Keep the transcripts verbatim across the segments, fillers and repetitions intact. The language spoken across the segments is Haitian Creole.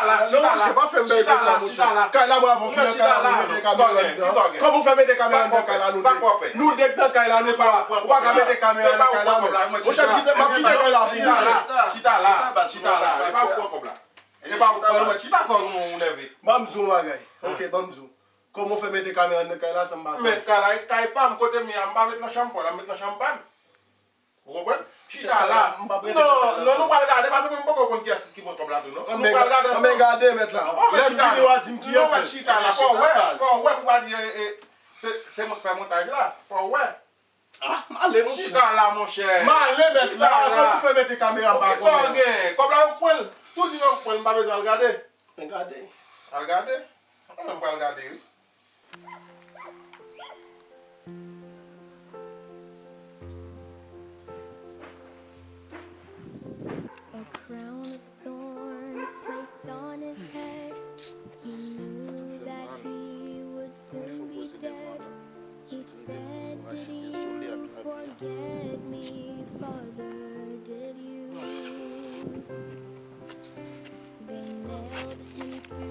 la, non, monchè, pa fè m bèl konsa, monchè. Kay la, bravo, ki nan kay la, nou mete kamera anndan. Kòman w fè mete kamera anndan kay la, nou de? Nou de k nan kay la, nou twa. Ou pa ka mete kamera nan kay la, men. Monchè, m kite, m ap kite kay la pou ou. Chita la, chita la, chita la. E pa ou pran kòb la. E pa ou pran, chita sa ou nève. Ban m di w yon bagay. Ok, ban m di w. Kòman w fè mete kamera anndan kay la san m pa konnen? Men kay la, e kay pa m, kote m ye a, m pa met nan chanm pa w la, m met nan chanm pa m. Ou konprann? Chita la. Non, non, nou pral gade, paske mwen m poko konn kiyès ki pran kòb la tou, non. Nou pral gade ansanm. Anben gade, mèt la. Lè m vini, w a di m kiyès li. Chita la, fò w wè, fò w wè pou w pa di, e, e, se, se mwen k fè montaj la. Fò w wè. Ah, m ale, monchè. Chita la, monchè. M ale, mèt la. Kòman w fè mete kamera m pa konnen? Kisa w gen? Kòb la yo k pran l. Tou di yo k pran l, m pa bezwen al gade. Men gade. Al gade? Mwen menm pral gade, wi. A crown of thorns placed on his head. He knew that he would soon be dead. He said, "Did you forget me, Father? Did you?" They nailed him to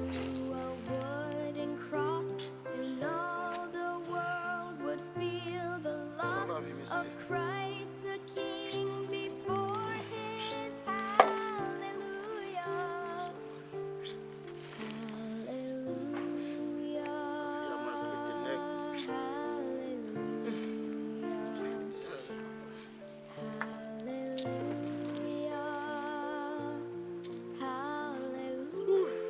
a wooden cross. Soon all the world would feel the loss of Christ the King before his hallelujah. Hallelujah, hallelujah. Hallelujah, hallelujah.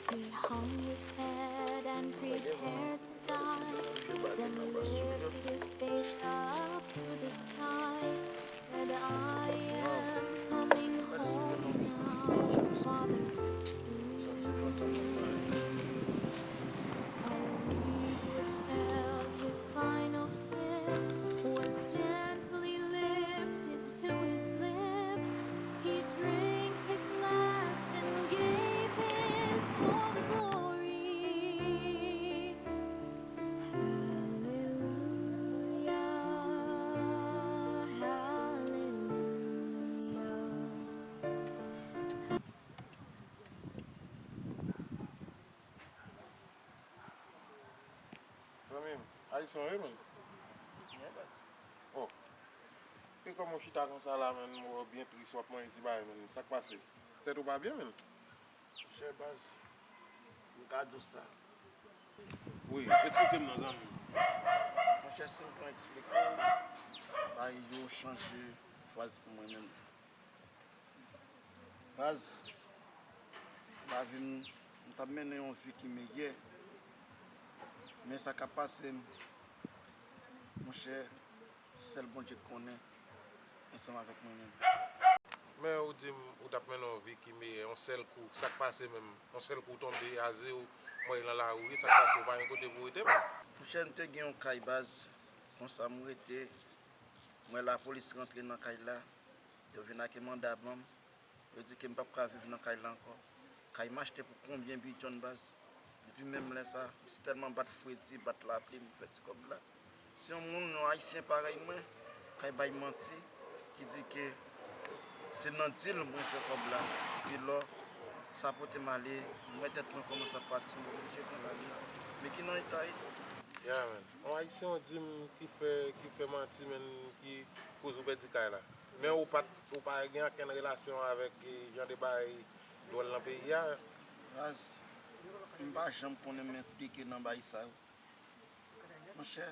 He hung his head and prepared to die, then lift his face up to the sky. Said, "I am coming home now, Father, to you." A reed which held his final sip was gently lifted to his lips. He drank his last and gave his soul to glory. Hallelujah, hallelujah. Zanmi m, Ayisyen w ye, menn? Oh. E kòman w chita konsa la, menn? M wè w byen tris, w ap manje ti bagay, menn. Sa k pase? Tèt ou pa byen, menn? Monchè, baz, m ka di w sa. Wi, eksplike m non, zanmi m. Monchè, si m pran eksplike w, bagay yo chanje fraz pou mwen menm. Baz, lavi m, m t ap mennen yon vi ki meyè. Men sa k ap pase m, monchè, sèl Bondye k konnen ansanm avèk mwen menm. Men ou di m ou t ap mennen yon vi ki meyè, yon sèl kou, sa k pase menm? Yon sèl kou w tonbe a ze, w mwen nan lari w ye, sa k pase? Ou pa gen kote pou w rete menm? Monchè, m te gen yon kay baz, konsa m rete, m wè lapolis rantre nan kay la, yo vin ak manda ban m, yo di ke m p ap ka viv nan kay la ankò. Kay m achte pou konbyen bidjonn baz? Depi menm lè sa, m si tèlman bat fredi, bat lapli, m fè ti kòb la. Si yon moun, yon Ayisyen parèy mwen, kay bay manti, ki di ke se nan dil mwen fè kòb la, epi lò sa pote m ale, m wè tèt mwen kòmanse ap pati, m oblije pran lari a. Men ki nan eta ye. Ya, menn. Yon Ayisyen w di m ki fè, ki fè manti, menn, ki koz ou pèdi kay la. Men ou pa t, ou pa gen okenn relasyon avèk, eh, jan de bagay dwòl nan peyi a. Baz, m pa janm konnen m enplike nan bagay sa yo. Monchè,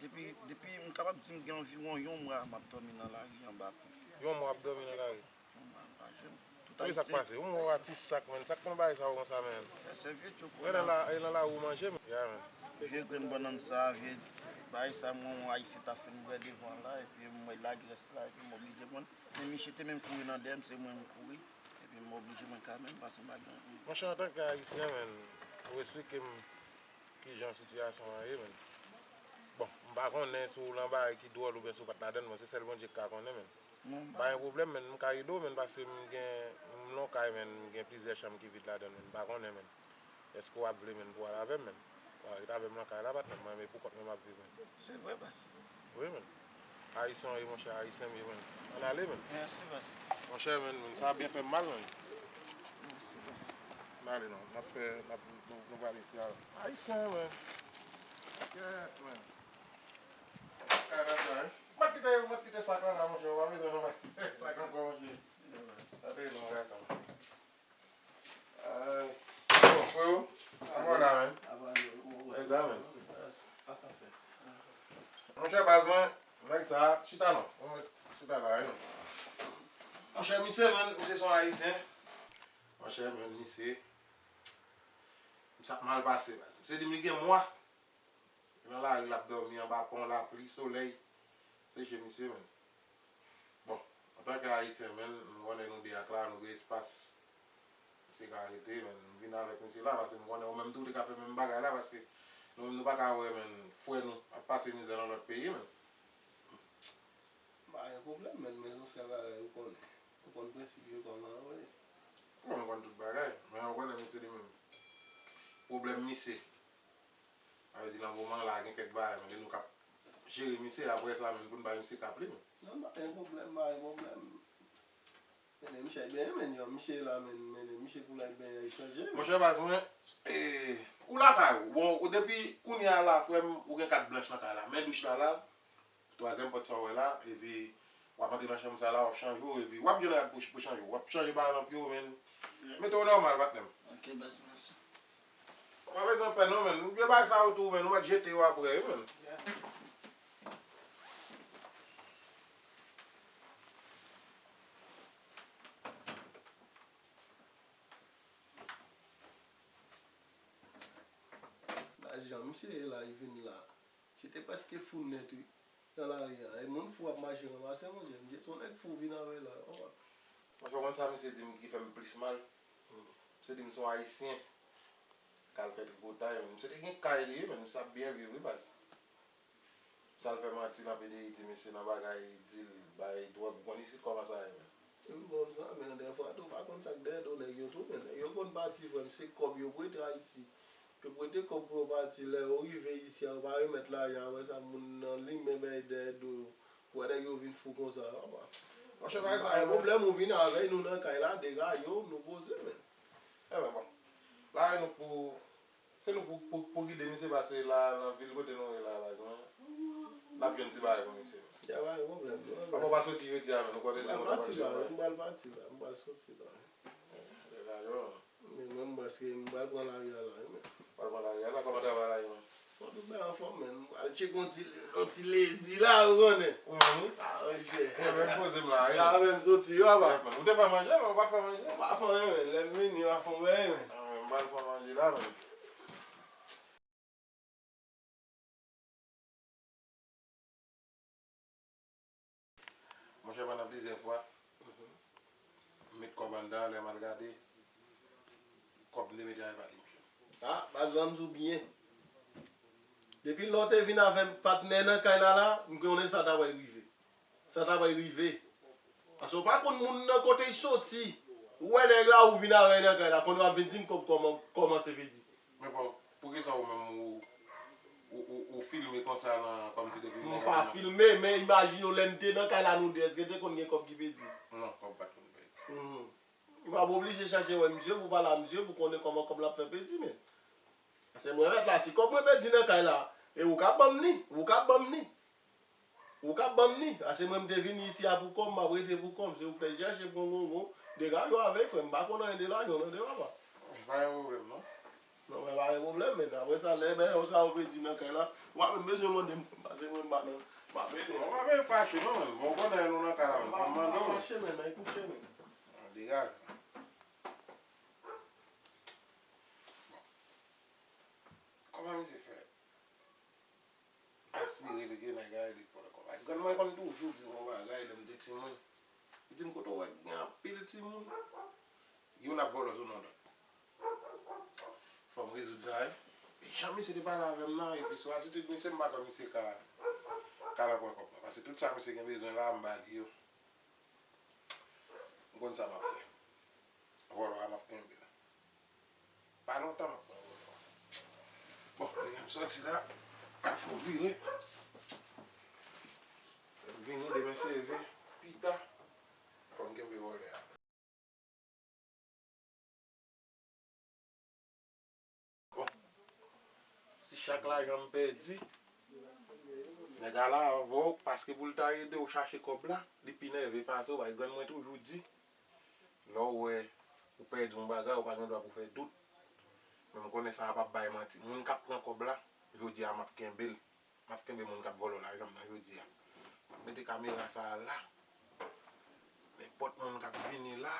depi, depi m kapab di m gen anviwon yon mwa m ap dòmi nan lari anba pon. Yon mwa w ap dòmi nan lari? Yon mwa m pa janm. Tout Ayisyen. Wi, sa k pase? Ou mò atis sak, menn. Sak konn bagay sa yo konsa, menn. Fè sèvyèt yo pou la. E nan la, e nan lari w manje, menn. Ya, menn. Vye grenn bannann sa, vye bagay sa, mwen, yon Ayisyen ta fin bwè devan la, epi m wè l lage rès la, epi m oblije pran. Men misye te menm kouri nan dèyè m, se mwen m kouri. Epi m oblije mwen kanmenm, paske m pa gen anvi. Monchè, antanke Ayisyen, menn, ou eksplike m kijan sitiyasyon an ye, menn. Bon, m pa konnen si w lan bagay ki dwòl oubyen si w pa t ladann, men se sèl Bondye k ka konnen, menn. Non, m pa gen pwoblèm, menn, m ka ede w, menn, paske m gen, m lan yon kay, menn, m gen plizyè chanm ki vid ladann, menn, m pa konnen, menn. Èske w ap vle, menn, pou w al avè m, menn? W a ret avè m lan kay la, patnè, mwen, men pou kont mwen m ap viv, menn. Se vre, baz. Wi, menn. Ayisyen w ye, monchè, ayisyen m ye, menn. Ann ale, menn. Mèsi, baz. Monchè, menn, menn, sa byen fè m mal, menn. Mèsi, baz. Ann ale non, n ap fè, n ap, nou, nou pral isi a. Ayisyen, menn. Kèt, menn. Kay la sa, wi. Mwen kite, mwen kite sak la la, monchè. Ou pa bezwen non, mwen kite sak ankò, monchè. Tande non, gason. Ay. Bon, freo, kòman w la, menn? Esa, menn. Monchè, baz mwen, nèg sa, chita non. Mwen chita la, wi. Monchè, misye, menn, misye se yon ayisyen. Monchè, menn, misye, misye ap mal pase, baz. Misye di m li gen mwa. Nan lari, l ap dòmi anba pon, lapli, solèy seche misye, menn. Bon, antanke ayisyen, menn, m konnen nou de ak la, nou gen espas. Misye ka rete, menn. M vin avèk misye la, paske m konnen ou menm tou, ou te ka fè menm bagay la, paske nou menm, nou pa ka wè, menn, frè nou ap pase mizè nan lòt peyi, menn. M pa gen pwoblèm, menn, men yon sèl bagay, ou konnen. Ou konn prensip yo kòman yo ye. Bon, m konn tout bagay, men ou konnen misye li menm. Pwoblèm misye. Sa vle di nan moman la, gen kèk bagay, men se nou k ap jere misye, apre sa, menn, pou n bay misye kap li, menn. Non, pa gen pwoblèm, pa gen pwoblèm. Men misye byen, men yo, misye la, men, men misye koulè byen chanje. Monchè baz mwen, e, ou lakay ou. Bon, ou depi kounye a la, frè m, ou gen kat blanch nan kay la. Men douch la la, twazyèm pòt sa w wè la, epi w ap antre nan chanm sa la, w ap chanje w, epi w ap jwenn rad pou, pou chanje w. W ap chanje bagay lan pye w, men mete w nòmal, patnè m. Ok, baz, mèsi. Ou pa bezwen pè non, menn. Vye bagay sa yo tou, menn, ou mèt jete yo apre, wi, menn. Baz, jan misye ye la, li vin la. Misye te prèske fou nèt, wi. Nan lari a. E moun fou ap mache ranmase, monchè. Misye se yon nèg fou vin avè l la, wi, papa. Monchè, ou konn sa misye di m ki fè m plis mal? Misye di m se yon ayisyen k al fè tripotay, menn. Misye te gen kay li, menn. Misye ap byen viv, wi, baz. Sa l fè manti nan P D I T, mesye, nan bagay dil, bay dwòg, ou konn isit kòman sa ye, menn. M konn sa, men dèfwa tou, ou pa konn sa k dèyè do nèg yo tou, men nèg yo konn pati, frè m, se kòb yo prete Ayiti. Yo prete kòb pou yo pati, lè yo rive isi a, yo pa remèt lajan, apre sa, moun nan limen bèy dèyè do yo. Ou wè nèg yo vin fou konsa, papa. Monchè, bagay sa yo, pwoblèm ou vin avè nou nan kay la, dega yo, nou poze, menn. Ebyen, bon. La, nou pou Se nou pou, pou, pou gide misye pase la nan vil kote nou ye la, baz mwen. N ap jwenn ti bagay pou misye. Ya, pa gen pwoblèm, non. Papa, w pa soti jodi a, menn, ou konnen jodi a, m pral pati la, m pral pati la, m pral soti la. Men mwen, m prèske, m pral pran lari a la, wi, menn. Pral pran lari a la, kòman travay la ye, menn? Bon, tout bagay anfòm, menn. M pral tcheke yon ti, yon ti ledi la, ou konnen. Ou menm, wi? Ah, monchè. Ou menm poze m la, wi. Ah, menm soti, wi, papa. Ou te fè manje, men ou pa t fè manje. M pa fè anyen, menn. Lè m vini, m pa fè anyen, menn. Ah, men m pral fè manje la, menn. Monchè, pandan plizyè fwa, m met kòb anndan, lè m al gade, kòb m te mete a, e pa li, monchè. Ah, baz, ban m di w byen. Depi lè w te vin avè patnè nan kay la la, m konnen sa ta pral rive. Sa ta pral rive. Paske w pa konn moun nan kote l soti. Ou wè nèg la, ou vin avè l nan kay la, kounye a w ap vin di m kòb kòman, kòmanse pèdi. Men bon, poukisa ou menm ou, ou, ou, ou filme konsa nan, kòmsi depi nèg la vin nan kay la? M pa filme, men imajine w lè n te nan kay la nou de, èske te konn gen kòb ki pèdi? Non, kòb pa t konn pèdi. Mhm. Ou pa oblije chache wè misye pou pale a misye pou konnen kòman kòb la ap fè pèdi, men. Se mwen mèt la, si kòb mwen pèdi nan kay la, e ou ka ban m li, ou ka ban m li. Ou ka ban m li. Ase mwen m te vini isi a pou kò m, m ap rete pou kò m. Se ou k te chèche pran gongon. Degaje w avè l, frè m. M pa konn anyen de lajan w tande, papa. Pa gen pwoblèm, non. Non, men pa gen pwoblèm, men apre sa, lè bagay sa yo pèdi nan kay la, ou pa menm bezwen mande m, frè m, pase mwen m pa nan, m pa pede. Ou pa menm fache, non, men. Bon, ou konnen nou nan kay la, men. M pa, m pa fache, men, men kouche, men. Degaje. Bon. Kòman misye fè? Asire li gen nèg la, li pran kòb la. Grann mwen konn toujou di m yon bagay lè m te timoun. Li di m, "Kote w wè gen anpil timoun, youn ap vòlò sou non lòt." Fò m rezoud sa, wi. E jan misye te pale avè m nan, epi sou atitid misye, m pa kwè misye ka, ka al pran kòb la. Paske tout sa misye gen bezwen la, m ba li yo. M konn sa m ap fè. Vòlò a m ap kenbe l. Pa lontan m ap pran vòlò a. Bon, depi m sòti la, m ap fè yon vire. Fè m Seve, pita, fò m kenbe vòlè a. Bon, si chak lajan m pèdi, nèg a la avè w, paske pou l ta ede w chache kòb la, li pi nève pase w, paske grann mwen toujou di, lè w wè ou pèdi yon bagay, ou pa gen dwa pou fè dout. Men m konnen sa a p ap bay manti. Moun k ap pran kòb la, jodi a m ap kenbe l. M ap kenbe moun k ap vòlò lajan m nan jodi a. M ap mete kamera sa a la. Nenpòt moun k ap vini la,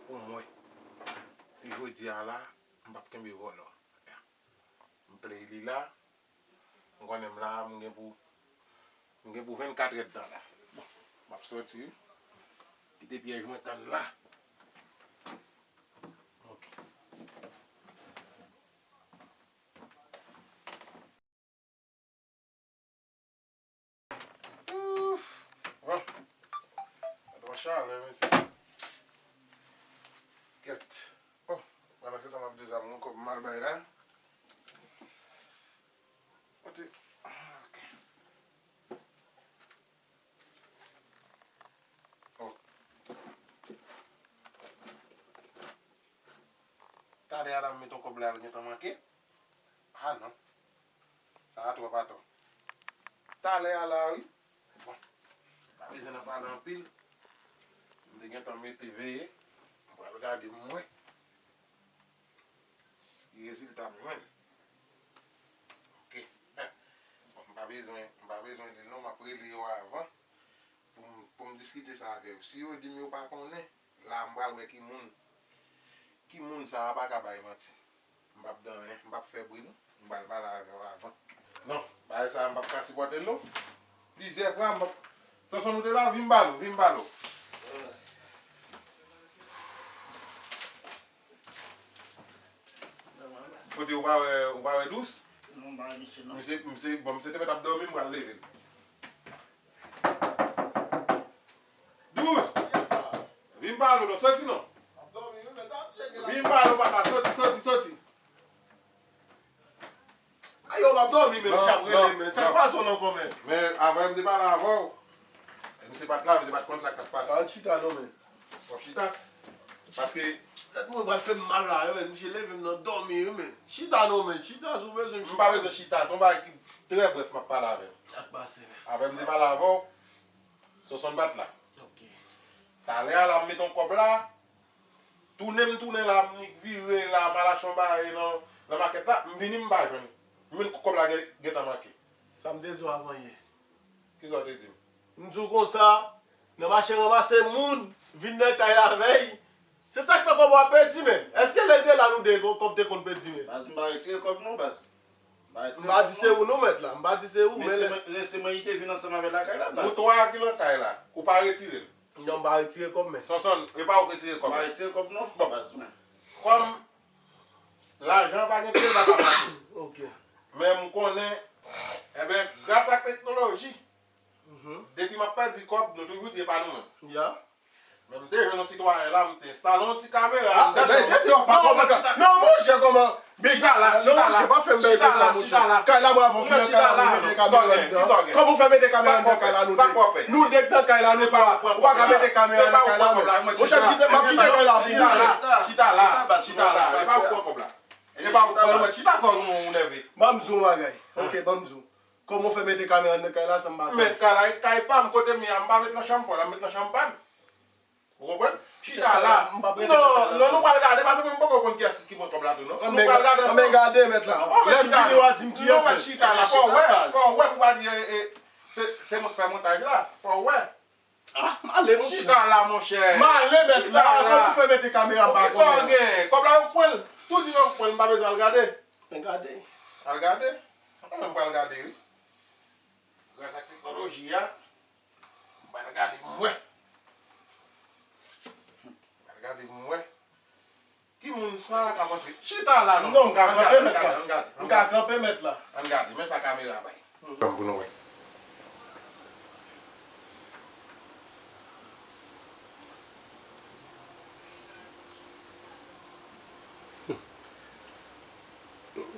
pou m wè. Si jodi a la, m p ap kenbe vòlò. M play li la. M konnen m la, m gen pou, m gen pou vennkat èdtan la. Bon, m ap sòti wi. Kite pyèj mwen tann la. Ok. Ouf! Bon. Gad yon chalè, mesye. Kèt. Bon, pandan se tan m ap di sa, m gon kòb m al bay la. Kote? Ok. Oh. Talè a la m met yon kòb la, l gentan manke. Ah non. Sa a twòp atò. Talè a la wi. Bon. Pa bezwen nan pale anpil. M te gentan mete veye. M pral gade m wè. Ki rezilta m jwenn. Ok. Bon, m pa bezwen, m pa bezwen li non, m ap rele yo avan pou m, pou m diskite sa avè yo. Si yo di m yo pa konnen, la m pral wè ki moun, ki moun sa a pa ka bay manti. M p ap di anyen, m p ap fè bri non. M pral pale avè yo avan. Non, bagay sa a m p ap ka sipòte l non. Plizyè fwa m p ap. Sonson, ou te la, vin m pale w, vin m pale w. Kote ou pa wè, ou pa wè Dous? Non, m pa wè misye non. Misye, misye, bon, misye te mèt ap dòmi, m pral leve l. Dous! Vin pale w non, soti non. Vin pale w papa, soti, soti, soti. Ayo, m ap dòmi, men, misye ap rele, men. Sa k pase w nan kò, men? Men, avan m te pale avè w, misye pa t la, misye pa t konn sa k t ap pase. Pa chita non, men. W ap chita? Paske tèt mwen pral fè m mal la, wi, men. Misye leve m nan dòmi, wi, men. Chita non, men. Chita si w bezwen m chita. M pa bezwen chita, se yon bagay ki trè brèf m ap pale avè w. Sa k pase, men? Avan m te pale avè w, Sonson pa t la. Ok. Talè a la, m met yon kòb la, tounen m tounen la, m nik vire la, m al achte yon bagay nan, nan makèt la, m vini m pa jwenn. M jwenn kòb la gen, gentan manke. Sa m te di w avan yè? Kisa w te di m? M di w konsa, nan mache ranmase moun, vin nan kay la avè y. Se sa k fè kòb w ap pèdi, men. Èske lè l te la nou de kòb te konn pèdi, men? Baz, m pa retire kòb non, baz. M pa di se ou non, mèt la. M pa di se ou, men lè. Men se mwen, se mwen ki te vin ansanm avè l lakay la, baz. Nou twa ki nan kay la. Ou pa retire l. Non, m pa retire kòb, men. Sonson, e pa ou k retire kòb. M pa retire kòb non, baz, men. Kòm lajan pa gen pye, l pa ka mache. Ok. Men m konnen, enben, gras ak teknoloji, depi m ap pèdi kòb, nou toujou di e pa nou menm. Ya. Men m te jwenn yon sitwayen la, m te enstale yon ti kamera anndan chanm. Non, monchè, kòman? Chita la, non, chita la, monchè, pa fè m bèl tèt la, monchè. Kay la, bravo, ki nan kay la, nou mete kamera anndan. Kòman w fè mete kamera anndan kay la, nou de? Nou de k nan kay la, nou twa. Ou pa ka mete kamera nan kay la, men. Monchè, m ap kite kay la pou ou. Chita la, chita la, chita la. E pa ou k pran kòb la. E pa ou k pran, chita sa ou nève. Ban m di w yon bagay. Ok, ban m di w. Kòman w fè mete kamera anndan kay la san m pa konnen? Men kay la, e kay pa m, kote m ye a, m pa met nan chanm pa w la, m met nan chanm pa m. Ou konprann? Chita la. Non, non, nou pral gade, paske mwen m poko konn kiyès ki pran kòb la tou, non. Nou pral gade ansanm. Men gade, mèt la. Lè m vini, w a di m kiyès. Non, mèt, chita la, fò w wè, fò w wè pou w pa di, e, e, se, se mwen k fè montaj la, fò w wè. Ah, m ale, monchè. Chita la, monchè. M ale, mèt la. Kòman w fè mete kamera m pa konnen? Kisa w gen? Kòb la yo k pran l. Tou di yo k pran l, m pa bezwen al gade. Men gade. Al gade? Mwen menm pral gade, wi. Gras ak teknoloji a, m pral gade pou m wè. M pral gade pou m wè. Ki moun sa k ap antre? Chita la non. Non, m ka kanpe, mèt la. M ka kanpe, mèt la. Ann gade, men sa kamera bay. Tann pou nou wè.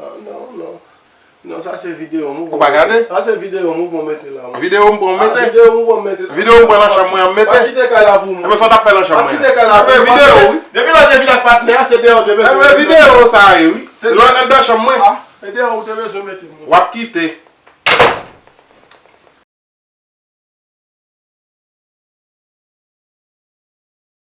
Non, non, non. Non, sa se videyo m. Ou pa gade? Sa se videyo m, ou bon mete la. Videyo m pou mwen mete. Videyo m, ou bon mete. Videyo m pran nan chanm mwen an mete. Pa kite kay la pou mwen. Ebyen sa w t ap fè nan chanm Pa mwen. kite kay la pou Ebyen mwen. Videyo wi. Depi lè w te vin ak patnè a, se deyò w te bezwen. Ebyen videyo sa ye wi. Lè w nan chanm mwen. Ah, e deyò ou te bezwen mete m. W ap kite.